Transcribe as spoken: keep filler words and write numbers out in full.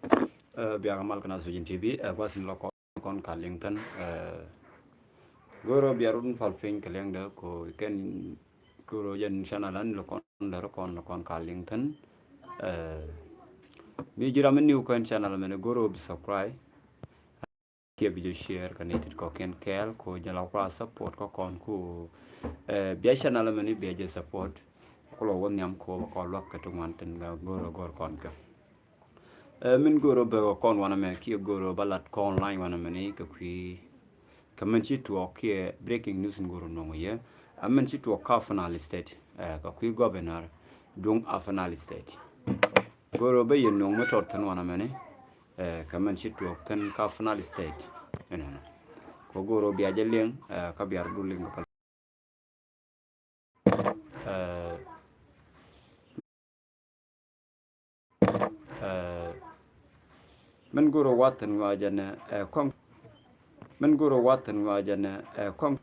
Ɛ, biak mal kɛ Naath Vision T V, ɛ, gua̱th in lɔ kɔn, kɔn ka liŋ thin. Ɛ, go̱o̱rä bia run pal piny kɛ liŋdɛ ko kɛn go̱o̱rä jɛn channel an lɔ kɔn dɛr kɔn lɔ kɔn ka liŋ thin. Ɛ, mi ji̱ ram mi new kɛn channel mɛn go̱o̱rä bi subscribe. Kiɛ bi jɛ share kɛ nɛy tit kɔ̱kiɛn kɛɛl ko jɛ la kua support kä kɔn ku, ɛ, bia channel mɛn bia jɛ support. Ku lɔ wä nhiam ko bä kɔn luäk kɛ ti ŋuan tin go̱o̱rä go̱o̱r kɔn kɛ. Ɛ, min go̱o̱rä bɛ kɔn wanɛ mɛ kiɛ go̱o̱rä bä lat kɔn line wanɛ mɛ ni kɛ kui̱ kɛ min ci tuɔɔk kiɛ breaking news in go̱o̱rä nɔŋ yɛ. Ɛ, min ci tuɔɔk kä Upper Nile State, ɛ, kɛ kui̱ governor duŋ Upper Nile State. Go̱o̱rä bä yɛ nɔŋ mi tɔt thin wanɛ mɛ ni, ɛ, kɛ min ci tuɔɔk thin kä Upper Nile State. Ɛnɔnɔ. Kɛ go̱o̱rä bia jɛ liŋ, ɛ, kä bia rɔ du liŋ kɛ pal. Ɛ, ɛ, min go̱o̱rä wath thin ŋuan jɛn ɛ kɔŋ. Min go̱o̱rä wath thin ŋuan jɛn ɛ kɔŋ.